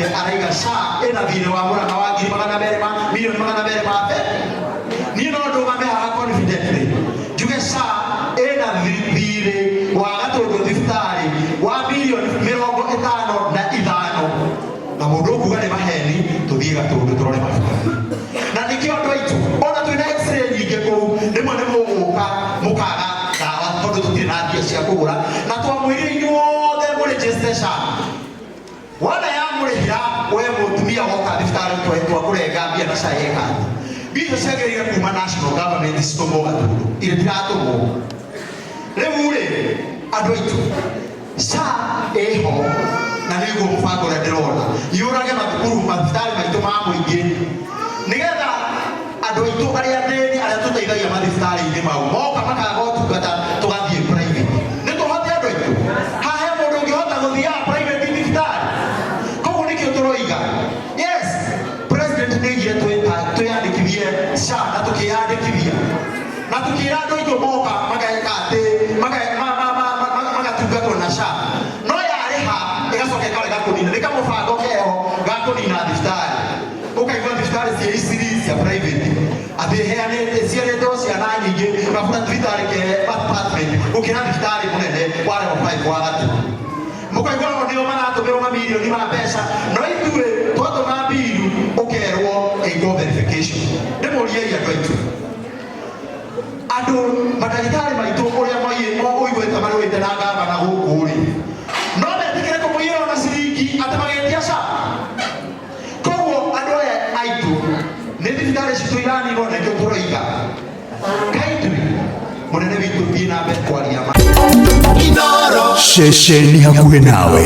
Wathuure araiga SHA ĩna thirĩ wa Mũrang'a wa ngiri 200 ma mirioni 200 ma mbe. Niĩ no ndũgame haha confidently njuge SHA ĩna thirĩ wa Gatũndũ thibitarĩ wa mirioni 55, na mũndũ ũkuga nĩ maheni, tũthiĩ Gatũndũ tũrore mabuku. Na nĩkĩo andũ aitũ, ona twĩna x-ray nyingĩ kũu, rĩmwe nĩ mũgũka mũkaga ndawa tondũ tũtirĩ na mbia cia kũgũra, na twamwĩrire inyuothe mũregister SHA. Wona yamũrĩhĩra we mũtumia woka thibitarĩ twakũrenga mbia na SHA yeka atĩa? Mbia icio ciagĩrĩire kuma national government citũmwo Gatũndũ, irĩ tiratũmwo. Rĩu rĩ, andũ aitũ, SHA ĩho na nĩguo mũbango ũrĩa ndĩrona yũrage mathukuru, mathibitarĩ maitũ ma mũingĩ, nĩgetha andũ aitũ arĩa athĩni, arĩa tũteithagia mathibitarĩ-inĩ mau, moka makaga ũtungata, tũgathiĩ private. Nĩ tũhote, andũ aitũ? Haha he mũndũ ũngĩhota gũthiaga private thibitarĩ? Koguo nĩkĩo tũroiga yes, president nĩ oigire twĩyandĩkithie SHA, na tũkĩyandĩkithia na tũkĩra andũ aitũ moka mageka atĩ magatungatwo na SHA, no yarĩha ĩgacoka ĩkarega kũnina. Nĩ kamũbango keho ga kũnina thibitarĩ. Ũkaigua thibitarĩ cia iciri cia private atĩ heanĩte ciarĩtwo ciana nyingĩ gabura thibitarĩ ke apartment gũkĩra thibitarĩ mũnene wa level 5 wa Gatũ. Mũkaigua o nĩo maratũmĩrwo mamirioni ma mbeca, no ithuĩ twatũma mbiru ũkerwo ĩkwo verification. Ndĩmũriei, andũ aitũ, andũ mandagĩtarĩ maitũ ũrĩa ũiguĩte marũĩte na ngavana gũkũ rĩ, no metĩkĩre kũmũiyĩra ona ciringi atĩ magĩtia SHA? Koguo andũ aya aitũ, nĩ thibitarĩ citũ iraninwo, na nĩkĩo tũroiga kaitui mũnene witũ thiĩ na mbere kwaria ma. Ceceni hakuhĩ nawe.